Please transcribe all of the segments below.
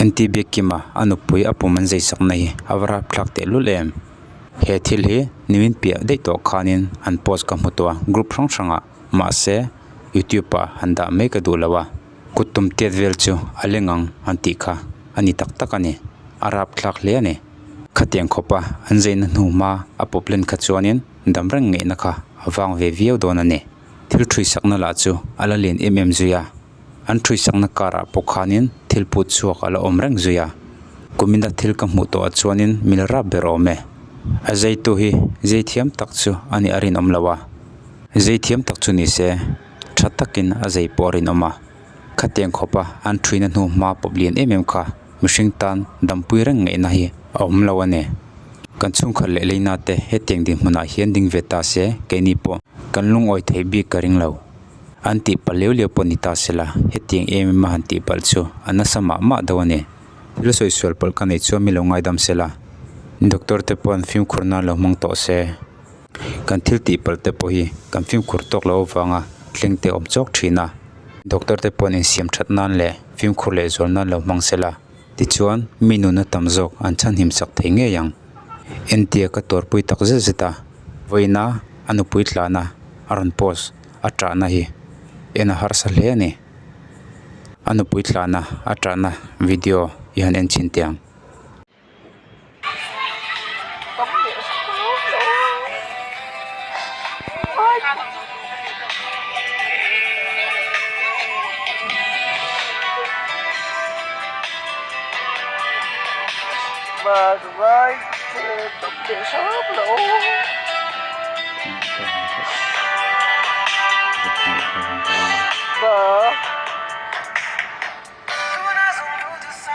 NT Biakkima a nupui a pum an zeisakna hi a va rapthlak tehlul em. He thil hi nimin piah daih tawh khanin an post ka hmu tawh a group hrang hrangah mahse youtube ah han dah mai ka duh lo a kut tum tiat vel chu a leng ang an tih kha a ni tak tak a ni a rapthlak hle a ni. Khatiang khawpa an zeina hnu hma a pawp len kha chuanin dam reng ngaihna kha a vang ve viau dawn a ni. Thil thuisakna lah chu a la lian em em zui a. An thuisakna karah pawh khanin thil put chhuak a la awm reng zui a. Kumina thil ka hmuh tawhah chuanin mil rap ber awm e. A zeitu hi zei thiam tak chu a nih a rinawm lo a. Zei thiam tak chu ni se, tha takin a zei pawh a rinawm a. Khatiang khawpa an thuina hnu hma pawp lian em em kha mihring tan dampui reng ngaihna hi a awm lo a ni. Kan chhungkhat leh leina te hetiang dinhmunah hian ding ve ta se keini pawh kan lungawi thei bik ka ring lo. An tih palh liau liau pawh ni ta se la, hetiang em em a han tih palh chu a nasa mah mah deuh a ni. Thil sawi sual palh ka neih chuan mi lo ngaidam se la, doctor te pawh an fimkhur nan lo hmang tawh se. Kan thil tih palh te pawh hi kan fimkhur tawk loh avanga thleng te awm chawk thin a, doctor te pawh an insiam that nan leh fimkhur leh zual nan lo hmang se la, tichuan mi nunna tam zawk an chhanhim sak thei ngei ang. Entia ka tuarpui tak zet zet a, vawiina a nupui tlana a rawn post a ṭahna hi en a harsa hle a ni. A nupui tlana a ṭahna video i han en chhin teh ang.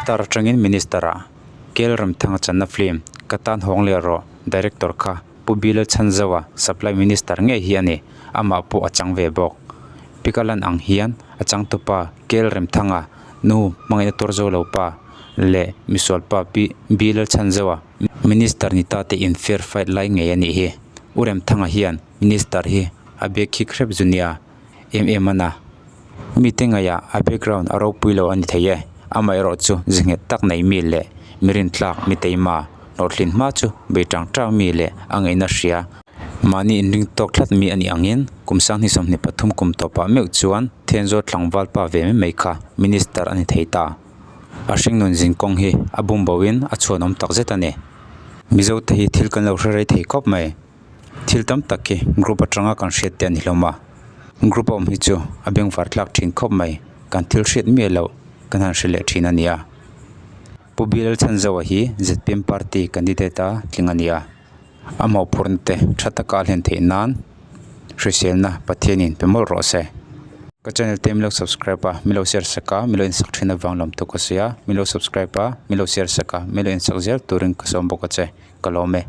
Tar atangin Minister ah Kel Ramthanga channa film ka tan hawng leh rawh Director kha Pu Bilal Chhanzoa Supply Minister ngei hi a ni amah pawh a chang ve bawk. Pikalan ang hian a changtupa Kel Remthanga nu hmangaihna tur zo lo pa leh misual pa Pi Bilal Chhanzoa Minister ni ta te in fair fight lai ngei a nih hi. U Remthanga hian Minister hi a biak khik hrep zu nia em em a na. Mite ngaihah a background a ropui lo a ni thei e. Amaherawh chu ze nghet tak nei mi leh mi rintlak mi teima hlawhtlin hma chu bei tang tang mi leh a ngaihna hria. Mahni inring tawk tlat mi a nih angin kum sanghnih 23 kum tawpah meuh chuan Thenzawl tlangval pa ve mai mai kha Minister a ni thei ta. A hringnun zin kawng hi a bum boin a chhuanawm tak zet a ni. Mizo te hi thil kan lo hre rei thei khawp mai. Thil tam tak hi group atanga kan hriat te a ni hlawm a. Group a awm hi chu a bengvar tlak thin khawp mai. Kan thil hriat miah loh kan han hre leh thin a nia. Pu Bilal Chhanzoa hi zpm party candidate a tling a nia. A mawhphurhna te tha taka a hlen theih nan hriselna Pathianin pe mawlh rawh se. Ka channel te milo subscribe a milo share sak a milo insak thin avang lawm tuk a sia milo subscribe a milo share sak a milo insak zel turin ka sawm bawk a che ka lawm e.